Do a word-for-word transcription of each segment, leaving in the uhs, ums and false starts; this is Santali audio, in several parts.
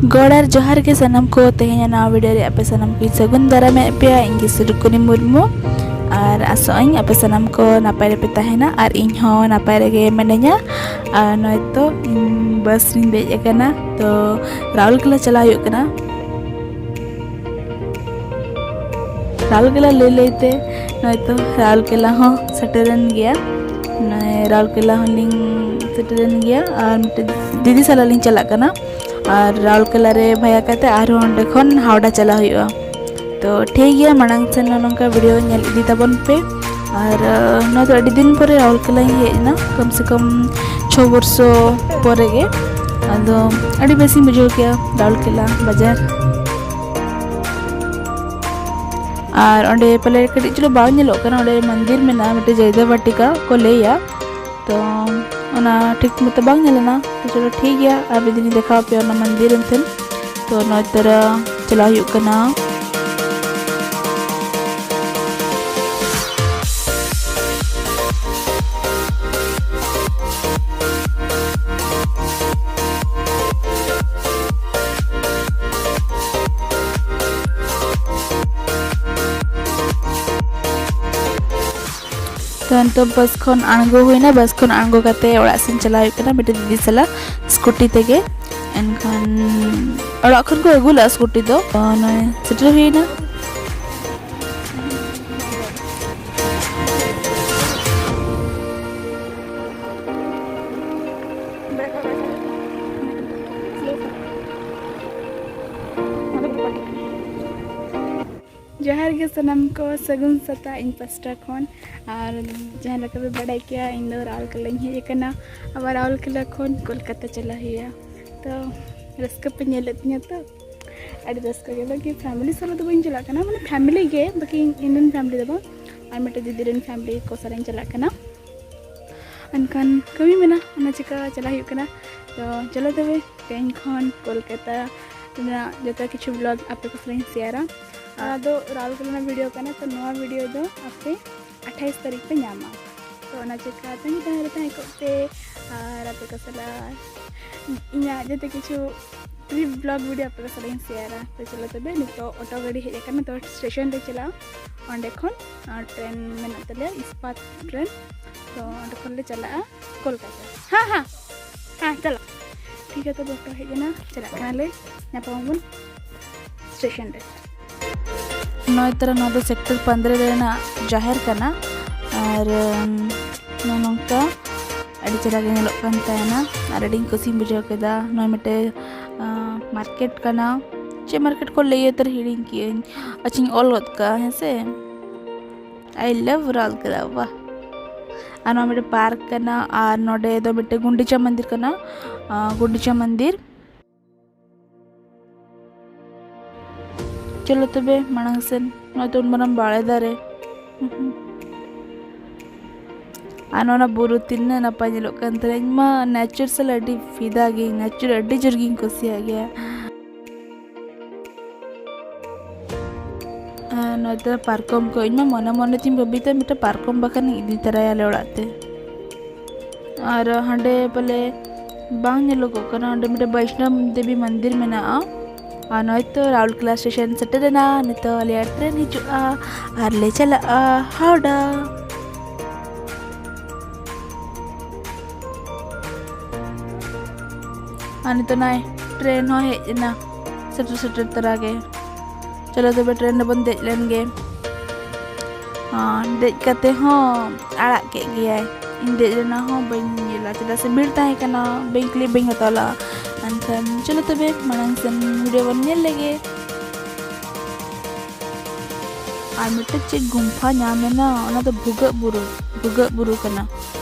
ᱜᱚᱰ ᱟᱨ ᱡᱚᱦᱟᱨ ᱜᱮ ᱥᱟᱱᱟᱢ ᱠᱚ᱾ ᱛᱮᱦᱮᱧᱟᱜ ᱱᱟᱣᱟ ᱵᱷᱤᱰᱤᱭᱳ ᱨᱮ ᱟᱯᱮ ᱥᱟᱱᱟᱢ ᱠᱚᱧ ᱥᱟᱹᱜᱩᱱ ᱫᱟᱨᱟᱢᱮᱫ ᱯᱮᱭᱟ᱾ ᱤᱧ ᱜᱮ ᱥᱩᱨᱩᱠᱩᱱᱤ ᱢᱩᱨᱢᱩ, ᱟᱨ ᱟᱥᱚᱜ ᱟᱹᱧ ᱟᱯᱮ ᱥᱟᱱᱟᱢ ᱠᱚ ᱱᱟᱯᱟᱭ ᱨᱮᱯᱮ ᱛᱟᱦᱮᱱᱟ ᱟᱨ ᱤᱧ ᱦᱚᱸ ᱱᱟᱯᱟᱭ ᱨᱮᱜᱮ ᱢᱤᱱᱟᱹᱧᱟ᱾ ᱟᱨ ᱱᱚᱜᱼᱚᱭ ᱛᱚ, ᱤᱧ ᱵᱟᱥ ᱨᱤᱧ ᱫᱮᱡ ᱟᱠᱟᱱᱟ, ᱛᱚ ᱨᱟᱣᱩᱞᱠᱮᱞᱟ ᱪᱟᱞᱟᱣ ᱦᱩᱭᱩᱜ ᱠᱟᱱᱟ᱾ ᱨᱟᱣᱩᱞᱠᱮᱞᱟ ᱞᱟᱹᱭ ᱞᱟᱹᱭᱛᱮ ᱱᱚᱜᱼᱚᱭ ᱛᱚ ᱨᱟᱣᱩᱞᱠᱮᱞᱟ ᱦᱚᱸ ᱥᱮᱴᱮᱨᱮᱱ ᱜᱮᱭᱟ᱾ ᱱᱚᱜᱼᱚᱭ ᱨᱟᱣᱩᱞᱠᱮᱞᱟ ᱦᱚᱸᱞᱤᱧ ᱥᱮᱴᱮᱨᱮᱱ ᱜᱮᱭᱟ ᱟᱨ ᱢᱤᱫᱴᱮᱡ ᱫᱤᱫᱤ ᱥᱟᱞᱟᱜ ᱞᱤᱧ ᱪᱟᱞᱟᱜ ᱠᱟᱱᱟ᱾ ᱟᱨ ᱨᱟᱣᱩᱞᱠᱮᱞᱟ ᱨᱮ ᱵᱷᱟᱭᱟ ᱠᱟᱛᱮ ᱟᱨᱦᱚᱸ ᱚᱸᱰᱮ ᱠᱷᱚᱱ ᱦᱟᱣᱲᱟ ᱪᱟᱞᱟᱜ ᱦᱩᱭᱩᱜᱼᱟ᱾ ᱛᱚ ᱴᱷᱤᱠ ᱜᱮᱭᱟ, ᱢᱟᱲᱟᱝ ᱥᱮᱱ ᱱᱚᱜᱼᱚ ᱱᱚᱝᱠᱟ ᱵᱷᱤᱰᱤᱭᱳ ᱧᱮᱞ ᱤᱫᱤ ᱛᱟᱵᱚᱱ ᱯᱮ᱾ ᱟᱨ ᱟᱸ, ᱱᱚᱣᱟ ᱫᱚ ᱟᱹᱰᱤ ᱫᱤᱱ ᱯᱚᱨᱮ ᱨᱟᱣᱩᱞᱠᱮᱞᱟᱧ ᱦᱮᱡ ᱮᱱᱟ, ᱠᱚᱢ ᱥᱮ ᱠᱚᱢ ᱪᱷᱚ ᱵᱚᱨᱥᱚ ᱯᱚᱨᱮ ᱜᱮ᱾ ᱟᱫᱚ ᱟᱹᱰᱤ ᱵᱮᱥᱤᱧ ᱵᱩᱡᱷᱟᱹᱣ ᱠᱮᱜᱼᱟ ᱨᱟᱣᱩᱞᱠᱮᱞᱟ ᱵᱟᱡᱟᱨ᱾ ᱟᱨ ᱚᱸᱰᱮ ᱯᱟᱞᱮ ᱠᱟᱹᱴᱤᱡ ᱪᱩᱞᱩᱝ ᱵᱟᱝ ᱧᱮᱞᱚᱜ ᱠᱟᱱᱟ, ᱚᱸᱰᱮ ᱢᱚᱱᱫᱤᱨ ᱢᱮᱱᱟᱜᱼᱟ ᱢᱤᱫᱴᱮᱡ ᱡᱚᱭᱫᱮᱵ ᱵᱟᱴᱤᱠᱟ ᱠᱚ ᱞᱟᱹᱭᱟ, ᱛᱚ ᱚᱱᱟ ᱴᱷᱤᱠ ᱢᱚᱛᱚ ᱵᱟᱝ ᱧᱮᱞ ᱞᱮᱱᱟ᱾ ᱛᱚ ᱪᱚᱞᱚ ᱴᱷᱤᱠ ᱜᱮᱭᱟ, ᱟᱨ ᱢᱤᱫ ᱫᱤᱱᱤᱧ ᱫᱮᱠᱷᱟᱣ ᱟᱯᱮᱭᱟ ᱚᱱᱟ ᱢᱚᱱᱫᱤᱨ ᱮᱱᱛᱮ᱾ ᱛᱚ ᱱᱚᱜᱼᱚᱭ ᱛᱚᱨᱟ ᱪᱟᱞᱟᱣ ᱦᱩᱭᱩᱜ ᱠᱟᱱᱟ᱾ ᱛᱚ ᱱᱤᱛᱚᱜ ᱵᱟᱥ ᱠᱷᱚᱱ ᱟᱬᱜᱚ ᱦᱩᱭᱱᱟ, ᱵᱟᱥ ᱠᱷᱚᱱ ᱟᱬᱜᱚ ᱠᱟᱛᱮ ᱚᱲᱟᱜ ᱥᱮᱱ ᱪᱟᱞᱟᱣ ᱦᱩᱭᱩᱜ ᱠᱟᱱᱟ ᱢᱤᱫᱴᱮᱱ ᱫᱤᱫᱤ ᱥᱟᱞᱟᱜ ᱥᱠᱩᱴᱤ ᱛᱮᱜᱮ᱾ ᱮᱱᱠᱷᱟᱱ ᱚᱲᱟᱜ ᱠᱷᱚᱱ ᱠᱚ ᱟᱹᱜᱩ ᱞᱮᱫᱼᱟ ᱥᱠᱩᱴᱤ ᱫᱚ᱾ ᱛᱚ ᱱᱚᱜᱼᱚᱭ ᱥᱮᱴᱮᱨ ᱦᱩᱭᱱᱟ᱾ ᱡᱚᱦᱟᱨ ᱜᱮ ᱥᱟᱱᱟᱢ ᱠᱚ, ᱥᱟᱹᱜᱩᱱ ᱥᱮᱛᱟᱜ ᱤᱧ ᱯᱟᱥᱴᱟ ᱠᱷᱚᱱ᱾ ᱟᱨ ᱡᱟᱦᱟᱸ ᱞᱮᱠᱟ ᱯᱮ ᱵᱟᱰᱟᱭ ᱠᱮᱭᱟ, ᱤᱧ ᱫᱚ ᱨᱟᱣᱩᱨᱠᱮᱞᱟᱧ ᱦᱮᱡ ᱟᱠᱟᱱᱟ, ᱟᱵᱟᱨ ᱨᱟᱣᱩᱨᱠᱮᱞᱟ ᱠᱷᱚᱱ ᱠᱳᱞᱠᱟᱛᱟ ᱪᱟᱞᱟᱜ ᱦᱩᱭᱩᱜᱼᱟ᱾ ᱛᱚ ᱨᱟᱹᱥᱠᱟᱹ ᱯᱮ ᱧᱮᱞᱮᱫ ᱛᱤᱧᱟᱹ ᱛᱚ, ᱟᱹᱰᱤ ᱨᱟᱹᱥᱠᱟᱹ ᱜᱮ᱾ ᱵᱟᱹᱠᱤ ᱯᱷᱮᱢᱤᱞᱤ ᱥᱟᱞᱟᱜ ᱫᱚ ᱵᱟᱹᱧ ᱪᱟᱞᱟᱜ ᱠᱟᱱᱟ, ᱢᱟᱱᱮ ᱯᱷᱮᱢᱤᱞᱤ ᱜᱮ, ᱵᱟᱹᱠᱤ ᱤᱧ ᱨᱮᱱ ᱯᱷᱮᱢᱤᱞᱤ ᱫᱚ ᱵᱟᱝ, ᱟᱨ ᱢᱤᱫᱴᱮᱡ ᱫᱤᱫᱤ ᱨᱮᱱ ᱯᱷᱮᱢᱤᱞᱤ ᱠᱚ ᱥᱟᱞᱟᱜ ᱤᱧ ᱪᱟᱞᱟᱜ ᱠᱟᱱᱟ᱾ ᱮᱱᱠᱷᱟᱱ ᱠᱟᱹᱢᱤ ᱢᱮᱱᱟᱜᱼᱟ, ᱚᱱᱟ ᱪᱤᱠᱟᱹ ᱪᱟᱞᱟᱜ ᱦᱩᱭᱩᱜ ᱠᱟᱱᱟ᱾ ᱛᱚ ᱪᱚᱞᱚ ᱛᱚᱵᱮ, ᱛᱮᱦᱮᱧ ᱠᱷᱚᱱ ᱠᱳᱞᱠᱟᱛᱟ ᱨᱮᱱᱟᱜ ᱡᱚᱛᱚ ᱠᱤᱪᱷᱩ ᱵᱞᱚᱜ ᱟᱯᱮ ᱠᱚ ᱥᱟᱞᱟᱜ ᱤᱧ ᱥᱮᱭᱟᱨᱟ᱾ ᱚᱱᱟ ᱫᱚ ᱨᱟᱣᱩᱨᱠᱮᱞᱟ ᱨᱮᱱᱟᱜ ᱵᱷᱤᱰᱤᱭᱳ ᱠᱟᱱᱟ, ᱛᱚ ᱱᱚᱣᱟ ᱵᱷᱤᱰᱤᱭᱳ ᱫᱚ ᱟᱯᱮ ᱟᱴᱷᱟᱭᱤᱥ ᱛᱟᱹᱨᱤᱠᱷ ᱯᱮ ᱧᱟᱢᱟ᱾ ᱛᱚ ᱚᱱᱟ ᱪᱤᱠᱟᱹ ᱛᱟᱺᱜᱤ ᱛᱟᱦᱮᱸ ᱨᱮ ᱛᱟᱦᱮᱸ ᱠᱚᱜ ᱯᱮ, ᱟᱨ ᱟᱯᱮ ᱠᱚ ᱥᱟᱞᱟᱜ ᱤᱧᱟᱹᱜ ᱡᱚᱛᱚ ᱠᱤᱪᱷᱩ trip vlog video ᱟᱯᱮ ᱠᱚ ᱥᱟᱞᱟᱜ ᱤᱧ ᱥᱮᱭᱟᱨᱟ᱾ ᱛᱚ ᱪᱚᱞᱚ ᱛᱚᱵᱮ, ᱱᱤᱛᱚᱜ ᱚᱴᱳ ᱜᱟᱹᱰᱤ ᱦᱮᱡ ᱟᱠᱟᱱᱟ, ᱛᱚ ᱥᱴᱮᱥᱚᱱ ᱞᱮ ᱪᱟᱞᱟᱜᱼᱟ᱾ ᱚᱸᱰᱮ ᱠᱷᱚᱱ ᱟᱨ ᱴᱨᱮᱱ ᱢᱮᱱᱟᱜ ᱛᱟᱞᱮᱭᱟ, ᱤᱥᱯᱟᱛ ᱴᱨᱮᱱ, ᱛᱚ ᱚᱸᱰᱮ ᱠᱷᱚᱱ ᱞᱮ ᱪᱟᱞᱟᱜᱼᱟ ᱠᱳᱞᱠᱟᱛᱟ᱾ ᱦᱮᱸ, ᱦᱮᱸ, ᱦᱮᱸ, ᱪᱟᱞᱟᱜ᱾ ᱴᱷᱤᱠ ᱜᱮᱭᱟ, ᱛᱚᱵᱮ ᱚᱴᱳ ᱦᱮᱡ ᱮᱱᱟ, ᱪᱟᱞᱟᱜ ᱠᱟᱱᱟᱞᱮ, ᱧᱟᱯᱟᱢ ᱟᱵᱚᱱ ᱥᱴᱮᱥᱚᱱ ᱨᱮ᱾ ᱱᱚᱜᱼᱚᱭ ᱛᱚᱨᱟ, ᱱᱚᱣᱟ ᱫᱚ ᱥᱮᱠᱴᱚᱨ ᱯᱚᱱᱫᱽᱨᱚ ᱨᱮᱱᱟᱜ ᱡᱟᱦᱮᱨ ᱠᱟᱱᱟ᱾ ᱟᱨ, ᱩᱢ, ᱱᱚᱜᱼᱚ ᱱᱚᱝᱠᱟ ᱟᱹᱰᱤ ᱪᱮᱦᱨᱟ ᱜᱮ ᱧᱮᱞᱚᱜ ᱠᱟᱱ ᱛᱟᱦᱮᱱᱟ ᱟᱨ ᱟᱹᱰᱤᱧ ᱠᱩᱥᱤᱧ ᱵᱩᱡᱷᱟᱹᱣ ᱠᱮᱫᱟ᱾ ᱱᱚᱜᱼᱚᱭ ᱢᱤᱫᱴᱮᱡ, ᱟᱸ, ᱢᱟᱨᱠᱮᱴ ᱠᱟᱱᱟ᱾ ᱪᱮᱫ ᱢᱟᱨᱠᱮᱴ ᱠᱚ ᱞᱟᱹᱭᱟ ᱩᱛᱟᱹᱨ ᱦᱤᱲᱤᱧ ᱠᱮᱜᱼᱟᱹᱧ᱾ ᱟᱪᱪᱷᱟᱧ ᱚᱞ ᱜᱚᱫ ᱠᱟᱜᱼᱟ, ᱦᱮᱸ ᱥᱮ᱾ I love ᱨᱟᱣᱩᱨᱠᱮᱞᱟ, ᱵᱟᱦ᱾ ᱟᱨ ᱱᱚᱣᱟ ᱢᱤᱫᱴᱮᱡ ᱯᱟᱨᱠ ᱠᱟᱱᱟ ᱟᱨ ᱱᱚᱰᱮ ᱫᱚ ᱢᱤᱫᱴᱮᱡ ᱜᱩᱱᱰᱤᱪᱟ ᱢᱚᱱᱫᱤᱨ ᱠᱟᱱᱟ, ᱟᱸ, ᱜᱩᱱᱰᱤᱪᱟ ᱢᱚᱱᱫᱤᱨ᱾ ᱪᱚᱞᱚ ᱛᱚᱵᱮ ᱢᱟᱲᱟᱝ ᱥᱮᱱ, ᱱᱚᱜᱼᱚᱭ ᱛᱚ ᱩᱱ ᱢᱟᱨᱟᱝ ᱵᱟᱲᱮ ᱫᱟᱨᱮ᱾ ᱟᱨ ᱱᱚᱣᱟ ᱵᱩᱨᱩ ᱛᱤᱱᱟᱹᱜ ᱱᱟᱯᱟᱭ ᱧᱮᱞᱚᱜ ᱠᱟᱱ ᱛᱟᱦᱮᱱᱟ᱾ ᱤᱧ ᱢᱟ nature ᱥᱟᱞᱟᱜ ᱟᱹᱰᱤ ᱯᱷᱤᱫᱟ ᱜᱮ, nature ᱟᱹᱰᱤ ᱡᱳᱨ ᱜᱤᱧ ᱠᱩᱥᱤᱭᱟᱜ ᱜᱮᱭᱟ᱾ ᱟᱨ ᱱᱚᱛᱮ ᱯᱟᱨᱠᱚᱢ ᱠᱚ, ᱤᱧ ᱢᱟ ᱢᱚᱱᱮ ᱢᱚᱱᱮ ᱛᱤᱧ ᱵᱷᱟᱹᱵᱤ ᱛᱮ ᱢᱤᱫᱴᱮᱱ ᱯᱟᱨᱠᱚᱢ ᱵᱟᱠᱷᱟᱱ ᱤᱧ ᱤᱫᱤ ᱛᱟᱨᱟᱭᱟ ᱟᱞᱮ ᱚᱲᱟᱜ ᱛᱮ᱾ ᱟᱨ ᱦᱟᱸᱰᱮ ᱯᱟᱞᱮ ᱵᱟᱝ ᱧᱮᱞᱚᱜᱚᱜ ᱠᱟᱱᱟ, ᱚᱸᱰᱮ ᱢᱤᱫᱴᱮᱱ ᱵᱳᱭᱥᱱᱚᱵ ᱫᱮᱵᱤ ᱢᱚᱱᱫᱤᱨ ᱢᱮᱱᱟᱜᱼᱟ᱾ ᱟᱨ ᱱᱚᱜᱼᱚᱭ ᱛᱚ ᱨᱟᱣᱩᱨᱠᱮᱞᱟ ᱥᱴᱮᱥᱚᱱ ᱥᱮᱴᱮᱨ ᱮᱱᱟ, ᱱᱤᱛᱚᱜ ᱟᱞᱮᱭᱟᱜ ᱴᱨᱮᱱ ᱦᱤᱡᱩᱜᱼᱟ ᱟᱨ ᱞᱮ ᱪᱟᱞᱟᱜᱼᱟ ᱦᱟᱣᱲᱟ᱾ ᱟᱨ ᱱᱤᱛᱚᱜ ᱱᱚᱜᱼᱚᱭ ᱴᱨᱮᱱ ᱦᱚᱸ ᱦᱮᱡ ᱮᱱᱟ, ᱥᱮᱴᱮᱨ ᱥᱮᱴᱮᱨ ᱛᱚᱨᱟ ᱜᱮ᱾ ᱪᱚᱞᱚ ᱛᱚᱵᱮ ᱴᱨᱮᱱ ᱨᱮᱵᱚᱱ ᱫᱮᱡ ᱞᱮᱱ ᱜᱮ᱾ ᱟᱨ ᱫᱮᱡ ᱠᱟᱛᱮ ᱦᱚᱸ ᱟᱲᱟᱜ ᱠᱮᱫ ᱜᱮᱭᱟᱭ᱾ ᱤᱧ ᱫᱮᱡ ᱨᱮᱱᱟᱜ ᱦᱚᱸ ᱵᱟᱹᱧ ᱧᱮᱞᱟ, ᱪᱮᱫᱟᱜ ᱥᱮ ᱵᱷᱤᱲ ᱛᱟᱦᱮᱸ ᱠᱟᱱᱟ, ᱵᱟᱹᱧ ᱠᱞᱤᱯ ᱵᱟᱹᱧ ᱦᱟᱛᱟᱣ ᱞᱟᱜᱼᱟ᱾ ᱮᱱᱠᱷᱟᱱ ᱪᱚᱞᱚ ᱛᱚᱵᱮ ᱢᱟᱲᱟᱝ ᱥᱮᱱ ᱵᱷᱤᱰᱤᱭᱳ ᱵᱚᱱ ᱧᱮᱞ ᱞᱮᱜᱮ᱾ ᱟᱨ ᱢᱤᱫᱴᱮᱡ ᱪᱮᱫ ᱜᱩᱢᱯᱷᱟ ᱧᱟᱢ ᱮᱱᱟ, ᱚᱱᱟ ᱫᱚ ᱵᱷᱩᱜᱟᱹᱜ ᱵᱩᱨᱩ, ᱵᱷᱩᱜᱟᱹᱜ ᱵᱩᱨᱩ ᱠᱟᱱᱟ᱾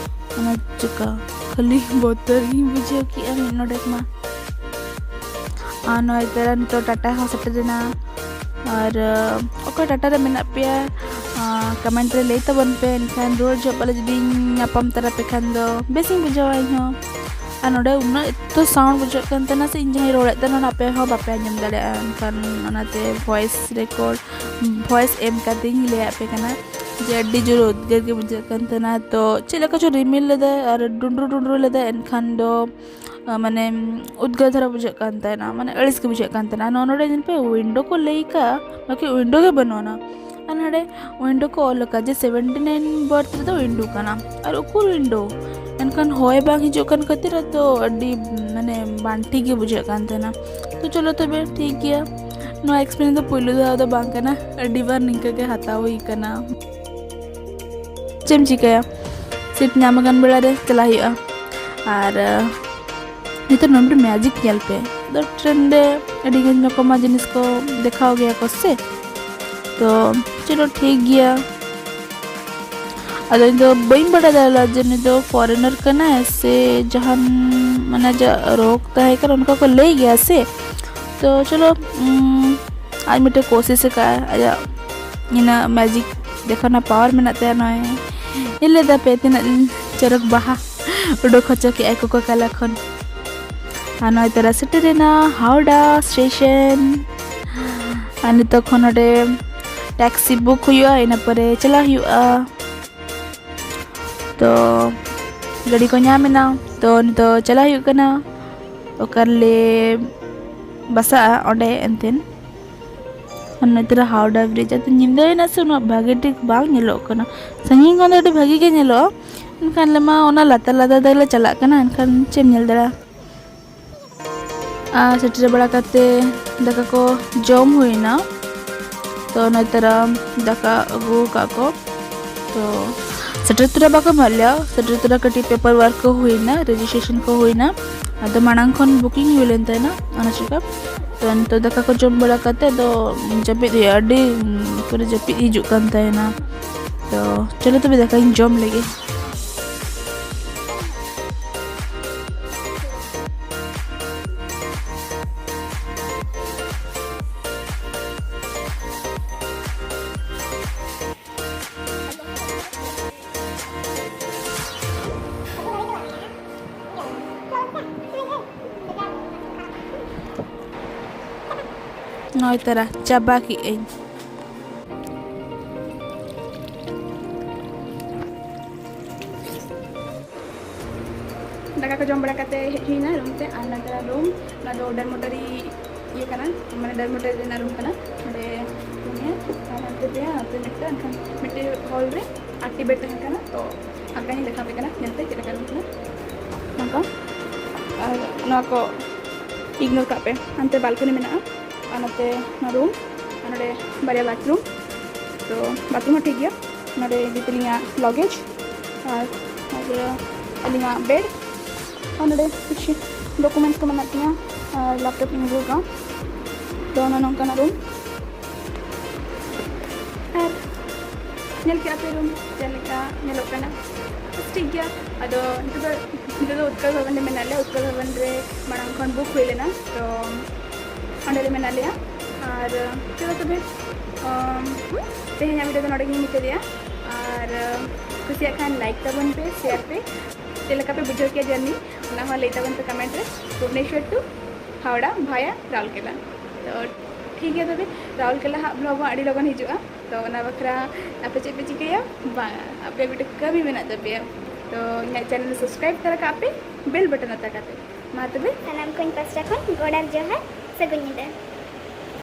ᱚᱱᱟ ᱪᱤᱠᱟ ᱠᱷᱟᱹᱞᱤ ᱵᱚᱛᱚᱨ ᱜᱤᱧ ᱵᱩᱡᱷᱟᱹᱣ ᱠᱮᱜᱼᱟ ᱢᱤᱫ ᱱᱚᱰᱮᱠ ᱢᱟ᱾ ᱟᱨ ᱱᱚᱜᱼᱚᱭ ᱛᱚᱨᱟ ᱱᱤᱛᱚᱜ ᱴᱟᱴᱟ ᱦᱚᱸ ᱥᱮᱴᱮᱨ ᱮᱱᱟ᱾ ᱟᱨ, ᱟᱸ, ᱚᱠᱚᱭ ᱴᱟᱴᱟ ᱨᱮ ᱢᱮᱱᱟᱜ ᱯᱮᱭᱟ, ᱟᱸ, ᱠᱚᱢᱮᱱᱴ ᱨᱮ ᱞᱟᱹᱭ ᱛᱟᱵᱚᱱ ᱯᱮ᱾ ᱮᱱᱠᱷᱟᱱ ᱨᱩᱣᱟᱹᱲ ᱡᱚᱦᱚᱜ ᱯᱟᱞᱮ ᱡᱩᱫᱤᱧ ᱧᱟᱯᱟᱢ ᱛᱟᱨᱟ ᱯᱮ ᱠᱷᱟᱱ ᱫᱚ ᱵᱮᱥᱤᱧ ᱵᱩᱡᱷᱟᱹᱣᱟ ᱤᱧ ᱦᱚᱸ᱾ ᱟᱨ ᱱᱚᱰᱮ ᱩᱱᱟᱹᱜ ᱮᱛᱚ ᱥᱟᱣᱩᱱᱰ ᱵᱩᱡᱷᱟᱹᱜ ᱠᱟᱱ ᱛᱟᱦᱮᱱᱟ ᱥᱮ, ᱤᱧ ᱡᱟᱦᱟᱸᱧ ᱨᱚᱲᱮᱫ ᱛᱟᱦᱮᱱᱟ ᱚᱱᱟ ᱟᱯᱮ ᱦᱚᱸ ᱵᱟᱯᱮ ᱟᱸᱡᱚᱢ ᱫᱟᱲᱮᱭᱟᱜᱼᱟ᱾ ᱮᱱᱠᱷᱟᱱ ᱚᱱᱟᱛᱮ ᱵᱷᱚᱭᱮᱥ ᱨᱮᱠᱚᱨᱰ, ᱵᱷᱚᱭᱮᱥ ᱮᱢ ᱠᱟᱛᱮᱧ ᱞᱟᱹᱭᱟᱫ ᱯᱮ ᱠᱟᱱᱟ ᱡᱮ ᱟᱹᱰᱤ ᱡᱳᱨ ᱩᱫᱽᱜᱟᱹᱨ ᱜᱮ ᱵᱩᱡᱷᱟᱹᱜ ᱠᱟᱱ ᱛᱟᱦᱮᱱᱟ᱾ ᱛᱚ ᱪᱮᱫ ᱞᱮᱠᱟ ᱪᱚ ᱨᱤᱢᱤᱞ ᱞᱮᱫᱟᱭ ᱟᱨ ᱰᱩᱸᱰᱨᱩ ᱰᱩᱸᱰᱨᱩ ᱞᱮᱫᱟᱭ, ᱮᱱᱠᱷᱟᱱ ᱫᱚ ᱢᱟᱱᱮ ᱩᱫᱽᱜᱟᱹᱨ ᱫᱷᱟᱨᱟ ᱵᱩᱡᱷᱟᱹᱜ ᱠᱟᱱ ᱛᱟᱦᱮᱱᱟ, ᱢᱟᱱᱮ ᱟᱹᱲᱤᱥ ᱜᱮ ᱵᱩᱡᱷᱟᱹᱜ ᱠᱟᱱ ᱛᱟᱦᱮᱱᱟ᱾ ᱱᱚᱜᱼᱚ ᱱᱚᱰᱮ ᱧᱮᱞ ᱯᱮ, ᱩᱭᱤᱱᱰᱳ ᱠᱚ ᱞᱟᱹᱭ ᱠᱟᱜᱼᱟ, ᱵᱟᱠᱤ ᱩᱭᱤᱱᱰᱳ ᱜᱮ ᱵᱟᱹᱱᱩᱜ ᱟᱱᱟ᱾ ᱟᱨ ᱱᱚᱰᱮ ᱩᱭᱤᱱᱰᱳ ᱠᱚ ᱚᱞ ᱟᱠᱟᱫ ᱡᱮ ᱥᱮᱵᱷᱮᱱᱴᱤ ᱱᱟᱭᱤᱱ ᱵᱟᱨᱛᱷ ᱨᱮᱫᱚ ᱩᱭᱤᱱᱰᱳ ᱠᱟᱱᱟ, ᱟᱨ ᱩᱠᱩᱨ ᱩᱭᱤᱱᱰᱳ? ᱮᱱᱠᱷᱟᱱ ᱦᱚᱭ ᱵᱟᱝ ᱦᱤᱡᱩᱜ ᱠᱟᱱ ᱠᱷᱟᱹᱛᱤᱨ ᱟᱫᱚ ᱟᱹᱰᱤ ᱢᱟᱱᱮ ᱵᱟᱝ ᱴᱷᱤᱠ ᱜᱮ ᱵᱩᱡᱷᱟᱹᱜ ᱠᱟᱱ ᱛᱟᱦᱮᱱᱟ᱾ ᱛᱚ ᱪᱚᱞᱚ ᱛᱚᱵᱮ ᱴᱷᱤᱠ ᱜᱮᱭᱟ, ᱱᱚᱣᱟ ᱮᱠᱥᱯᱤᱨᱤᱭᱮᱱᱥ ᱫᱚ ᱯᱳᱭᱞᱳ ᱫᱷᱟᱣ ᱫᱚ ᱵᱟᱝ ᱠᱟᱱᱟ, ᱟᱹᱰᱤ ᱵᱟᱨ ᱱᱤᱝᱠᱟᱹ ᱜᱮ ᱦᱟᱛᱟᱣ ᱦᱩᱭ ᱠᱟᱱᱟ᱾ ᱪᱮᱫ ᱮᱢ ᱪᱤᱠᱟᱹᱭᱟ, ᱥᱤᱴ ᱧᱟᱢ ᱟᱠᱟᱱ ᱵᱮᱲᱟ ᱨᱮ ᱪᱟᱞᱟᱜ ᱦᱩᱭᱩᱜᱼᱟ᱾ ᱟᱨ ᱱᱤᱛᱚᱜ ᱱᱚᱰᱮ ᱢᱮᱡᱤᱠ ᱧᱮᱞ ᱯᱮ᱾ ᱟᱫᱚ ᱴᱨᱮᱱ ᱨᱮ ᱟᱹᱰᱤ ᱜᱟᱱ ᱨᱚᱠᱚᱢᱟᱜ ᱡᱤᱱᱤᱥ ᱠᱚ ᱫᱮᱠᱷᱟᱣ ᱜᱮᱭᱟ ᱠᱚ ᱥᱮ, ᱛᱚ ᱪᱚᱞᱚ ᱴᱷᱤᱠ ᱜᱮᱭᱟ᱾ ᱟᱫᱚ ᱤᱧ ᱫᱚ ᱵᱟᱹᱧ ᱵᱟᱲᱟᱭ ᱫᱟᱲᱮ ᱞᱮᱫᱟ ᱡᱮ ᱱᱩᱭ ᱫᱚ ᱯᱷᱚᱨᱮᱱᱟᱨ ᱠᱟᱱᱟᱭ ᱥᱮ ᱡᱟᱦᱟᱱ ᱢᱟᱱᱮ ᱟᱡᱟᱜ ᱨᱳᱜᱽ ᱛᱟᱦᱮᱸ ᱠᱟᱱᱟ, ᱚᱱᱠᱟ ᱠᱚ ᱞᱟᱹᱭ ᱜᱮᱭᱟ ᱥᱮ᱾ ᱛᱚ ᱪᱚᱞᱚ, ᱩᱢ, ᱟᱡ ᱢᱤᱫᱴᱮᱱ ᱠᱳᱥᱤᱥ ᱟᱠᱟᱫᱼᱟᱭ, ᱟᱡᱟᱜ ᱤᱱᱟᱹ ᱢᱮᱡᱤᱠ ᱫᱮᱠᱷᱟᱣ ᱨᱮᱱᱟᱜ ᱯᱟᱣᱟᱨ ᱢᱮᱱᱟᱜ ᱛᱟᱭᱟ᱾ ᱱᱚᱜᱼᱚᱭ ᱧᱮᱞ ᱞᱮᱫᱟ ᱯᱮ ᱛᱤᱱᱟᱹᱜ ᱪᱚᱨᱚᱠ ᱵᱟᱦᱟ ᱩᱰᱩᱠ ᱦᱚᱪᱚ ᱠᱮᱜᱼᱟᱭ ᱠᱳᱠᱟ ᱠᱚᱞᱟ ᱠᱷᱚᱱ᱾ ᱟᱨ ᱱᱚᱜᱼᱚᱭ ᱛᱟᱨᱟ ᱥᱮᱴᱮᱨᱮᱱᱟ ᱦᱟᱣᱲᱟ ᱥᱴᱮᱥᱚᱱ᱾ ᱟᱨ ᱱᱤᱛᱚᱜ ᱠᱷᱚᱱ ᱱᱚᱰᱮ ᱴᱮᱠᱥᱤ ᱵᱩᱠ ᱦᱩᱭᱩᱜᱼᱟ, ᱤᱱᱟᱹ ᱯᱚᱨᱮ ᱪᱟᱞᱟᱜ ᱦᱩᱭᱩᱜᱼᱟ᱾ ᱛᱚ ᱜᱟᱹᱰᱤ ᱠᱚ ᱧᱟᱢ ᱮᱱᱟ, ᱛᱚ ᱱᱤᱛᱚᱜ ᱪᱟᱞᱟᱜ ᱦᱩᱭᱩᱜ ᱠᱟᱱᱟ ᱚᱠᱟ ᱨᱮᱞᱮ ᱵᱟᱥᱟᱜᱼᱟ ᱚᱸᱰᱮ ᱮᱱᱛᱮᱱ᱾ ᱟᱨ ᱱᱚᱛᱮ ᱨᱮ ᱦᱟᱣᱲᱟ ᱵᱨᱤᱡᱽ, ᱟᱫᱚ ᱧᱤᱫᱟᱹᱭᱮᱱᱟ ᱥᱮ ᱩᱱᱟᱹᱜ ᱵᱷᱟᱜᱮ ᱴᱷᱤᱠ ᱵᱟᱝ ᱧᱮᱞᱚᱜ ᱠᱟᱱᱟ, ᱥᱟᱺᱜᱤᱧ ᱠᱷᱚᱱ ᱫᱚ ᱟᱹᱰᱤ ᱵᱷᱟᱜᱮ ᱜᱮ ᱧᱮᱞᱚᱜᱼᱟ, ᱮᱱᱠᱷᱟᱱ ᱟᱞᱮ ᱢᱟ ᱚᱱᱟ ᱞᱟᱛᱟᱨ ᱞᱟᱛᱟᱨ ᱛᱮᱞᱮ ᱪᱟᱞᱟᱜ ᱠᱟᱱᱟ, ᱮᱱᱠᱷᱟᱱ ᱪᱮᱫ ᱮᱢ ᱧᱮᱞ ᱫᱟᱲᱮᱭᱟᱜᱼᱟ᱾ ᱟᱨ ᱥᱮᱴᱮᱨ ᱵᱟᱲᱟ ᱠᱟᱛᱮ ᱫᱟᱠᱟ ᱠᱚ ᱡᱚᱢ ᱦᱩᱭᱱᱟ᱾ ᱛᱚ ᱱᱚᱛᱮ ᱨᱮ ᱫᱟᱠᱟ ᱟᱹᱜᱩ ᱟᱠᱟᱫ ᱠᱚ᱾ ᱛᱚ ᱥᱮᱴᱮᱨ ᱛᱚᱨᱟ ᱵᱟᱠᱚ ᱮᱢᱟᱜ ᱞᱮᱭᱟ, ᱥᱮᱴᱮᱨ ᱛᱚᱨᱟ ᱠᱟᱹᱴᱤᱡ ᱯᱮᱯᱟᱨ ᱣᱟᱨᱠ ᱠᱚ ᱦᱩᱭᱱᱟ, ᱨᱮᱡᱤᱥᱴᱨᱮᱥᱚᱱ ᱠᱚ ᱦᱩᱭᱱᱟ᱾ ᱟᱫᱚ ᱢᱟᱲᱟᱝ ᱠᱷᱚᱱ ᱵᱩᱠᱤᱝ ᱦᱩᱭ ᱞᱮᱱ ᱛᱟᱦᱮᱱᱟ, ᱚᱱᱟ ᱪᱤᱠᱟᱹ᱾ ᱛᱚ ᱱᱤᱛᱚᱜ ᱫᱟᱠᱟ ᱠᱚ ᱡᱚᱢ ᱵᱟᱲᱟ ᱠᱟᱛᱮ ᱫᱚ ᱡᱟᱹᱯᱤᱫ ᱦᱩᱭᱩᱜᱼᱟ, ᱟᱹᱰᱤ ᱯᱩᱨᱟᱹ ᱡᱟᱹᱯᱤᱫ ᱦᱤᱡᱩᱜ ᱠᱟᱱ ᱛᱟᱦᱮᱱᱟ᱾ ᱛᱚ ᱪᱚᱞᱚ ᱛᱚᱵᱮ ᱫᱟᱠᱟᱧ ᱡᱚᱢ ᱞᱮᱜᱮ᱾ ᱱᱚᱭ ᱛᱟᱨᱟ ᱪᱟᱵᱟ ᱠᱮᱜ ᱟᱹᱧ᱾ ᱫᱟᱠᱟ ᱠᱚ ᱡᱚᱢ ᱵᱟᱲᱟ ᱠᱟᱛᱮ ᱦᱮᱡ ᱦᱩᱭᱱᱟ ᱨᱩᱢ ᱛᱮ᱾ ᱟᱨ ᱱᱚᱛᱮ ᱨᱩᱢ, ᱚᱱᱟ ᱫᱚ ᱰᱟᱨᱢᱳᱴᱟᱨᱤ ᱤᱭᱟᱹ ᱠᱟᱱᱟ, ᱢᱟᱱᱮ ᱰᱟᱨᱢᱳᱴᱟᱨᱤ ᱨᱮᱱᱟᱜ ᱨᱩᱢ ᱠᱟᱱᱟ᱾ ᱱᱚᱰᱮ ᱯᱩᱱᱭᱟᱹ, ᱟᱨ ᱦᱟᱱᱛᱮ ᱯᱮᱭᱟ, ᱦᱟᱱᱛᱮ ᱢᱤᱫᱴᱟᱝ, ᱮᱱᱠᱷᱟᱱ ᱢᱤᱫᱴᱮᱡ ᱦᱚᱞ ᱨᱮ ᱟᱴᱴᱤ ᱵᱮᱰ ᱛᱟᱦᱮᱱ ᱠᱟᱱᱟ᱾ ᱛᱚ ᱦᱟᱞᱠᱟ ᱧᱚᱜ ᱫᱮᱠᱷᱟᱣ ᱟᱯᱮ ᱠᱟᱱᱟ, ᱧᱮᱞ ᱯᱮ ᱪᱮᱫ ᱞᱮᱠᱟ ᱨᱩᱢ ᱠᱟᱱᱟ ᱱᱚᱝᱠᱟ᱾ ᱟᱨ ᱱᱚᱣᱟ ᱠᱚ ᱤᱜᱱᱳᱨ ᱠᱟᱜ ᱯᱮ, ᱦᱟᱱᱛᱮ ᱵᱟᱞᱠᱚᱱᱤ ᱢᱮᱱᱟᱜᱼᱟ᱾ ᱟᱨ ᱱᱚᱛᱮ ᱱᱚᱣᱟ ᱨᱩᱢ, ᱟᱨ ᱱᱚᱰᱮ ᱵᱟᱨᱭᱟ ᱵᱟᱛᱷᱨᱩᱢ᱾ ᱛᱚ ᱵᱟᱛᱷᱨᱩᱢ ᱦᱚᱸ ᱴᱷᱤᱠ ᱜᱮᱭᱟ᱾ ᱱᱚᱰᱮ ᱤᱫᱤ ᱛᱟᱹᱞᱤᱧᱟ ᱞᱚᱜᱮᱡᱽ, ᱟᱨ ᱱᱚᱰᱮ ᱟᱹᱞᱤᱧᱟᱜ ᱵᱮᱰ, ᱟᱨ ᱱᱚᱰᱮ ᱠᱤᱪᱷᱩ ᱰᱚᱠᱩᱢᱮᱱᱴᱥ ᱠᱚ ᱢᱮᱱᱟᱜ ᱛᱤᱧᱟ, ᱟᱨ ᱞᱮᱯᱴᱚᱯ ᱤᱧ ᱟᱹᱜᱩ ᱟᱠᱟᱫᱼᱟ᱾ ᱛᱚ ᱱᱚᱜᱼᱚ ᱱᱚᱝᱠᱟᱱᱟᱜ ᱨᱩᱢ᱾ ᱟᱨ ᱧᱮᱞ ᱠᱮᱜᱼᱟ ᱯᱮ ᱨᱩᱢ ᱪᱮᱫ ᱞᱮᱠᱟ ᱧᱮᱞᱚᱜ ᱠᱟᱱᱟ᱾ ᱵᱮᱥ, ᱴᱷᱤᱠ ᱜᱮᱭᱟ᱾ ᱟᱫᱚ ᱱᱤᱛᱚᱜ ᱫᱚ, ᱱᱤᱛᱚᱜ ᱫᱚ ᱩᱛᱠᱚᱞ ᱵᱷᱚᱵᱚᱱ ᱨᱮ ᱢᱮᱱᱟᱜ ᱞᱮᱭᱟ᱾ ᱩᱛᱠᱚᱞ ᱵᱷᱚᱵᱚᱱ ᱨᱮ ᱢᱟᱲᱟᱝ ᱠᱷᱚᱱ ᱵᱩᱠ ᱦᱩᱭ ᱞᱮᱱᱟ, ᱛᱚ ᱚᱸᱰᱮ ᱞᱮ ᱢᱮᱱᱟᱜ ᱞᱮᱭᱟ᱾ ᱟᱨ ᱪᱚᱞᱚ ᱛᱚᱵᱮ, ᱟᱢ, ᱛᱮᱦᱮᱧᱟᱜ ᱵᱷᱤᱰᱤᱭᱳ ᱫᱚ ᱱᱚᱰᱮ ᱜᱤᱧ ᱢᱩᱪᱟᱹᱫᱮᱜᱼᱟ᱾ ᱟᱨ ᱠᱩᱥᱤᱭᱟᱜ ᱠᱷᱟᱱ ᱞᱟᱭᱤᱠ ᱛᱟᱵᱚᱱ ᱯᱮ, ᱥᱮᱭᱟᱨ ᱯᱮ᱾ ᱪᱮᱫ ᱞᱮᱠᱟ ᱯᱮ ᱵᱩᱡᱷᱟᱹᱣ ᱠᱮᱜᱼᱟ ᱡᱟᱨᱱᱤ, ᱚᱱᱟ ᱦᱚᱸ ᱞᱟᱹᱭ ᱛᱟᱵᱚᱱ ᱯᱮ ᱠᱚᱢᱮᱱᱴ ᱨᱮ᱾ ᱵᱷᱩᱵᱽᱱᱮᱥᱣᱚᱨ ᱴᱩ ᱦᱟᱣᱲᱟ ᱵᱷᱟᱭᱟ ᱨᱟᱣᱩᱨᱠᱮᱞᱟ᱾ ᱛᱚ ᱴᱷᱤᱠ ᱜᱮᱭᱟ ᱛᱚᱵᱮ, ᱨᱟᱣᱩᱨᱠᱮᱞᱟ ᱦᱟᱸᱜ ᱵᱷᱞᱚᱜᱽ ᱦᱚᱸ ᱟᱹᱰᱤ ᱞᱚᱜᱚᱱ ᱦᱤᱡᱩᱜᱼᱟ᱾ ᱛᱚ ᱚᱱᱟ ᱵᱟᱠᱷᱨᱟ ᱟᱯᱮ ᱪᱮᱫ ᱯᱮ ᱪᱤᱠᱟᱹᱭᱟ? ᱵᱟᱝ, ᱟᱯᱮ ᱢᱤᱫᱴᱮᱱ ᱠᱟᱹᱢᱤ ᱢᱮᱱᱟᱜ ᱛᱟᱯᱮᱭᱟ᱾ ᱛᱚ ᱤᱧᱟᱹᱜ ᱪᱮᱱᱮᱞ ᱥᱟᱵᱥᱠᱨᱟᱭᱤᱵ ᱛᱟᱨᱟ ᱠᱟᱜ ᱯᱮ, ᱵᱮᱞ ᱵᱟᱴᱚᱱ ᱟᱛᱟ ᱠᱟᱛᱮ᱾ ᱢᱟ ᱛᱚᱵᱮ, ᱥᱟᱱᱟᱢ ᱠᱚᱧ ᱯᱟᱥᱴᱟ ᱠᱷᱚᱱ ᱜᱚᱰ ᱟᱨ ᱡᱚᱦᱟᱨ, ᱥᱟᱹᱜᱩᱱ ᱧᱤᱫᱟᱹ᱾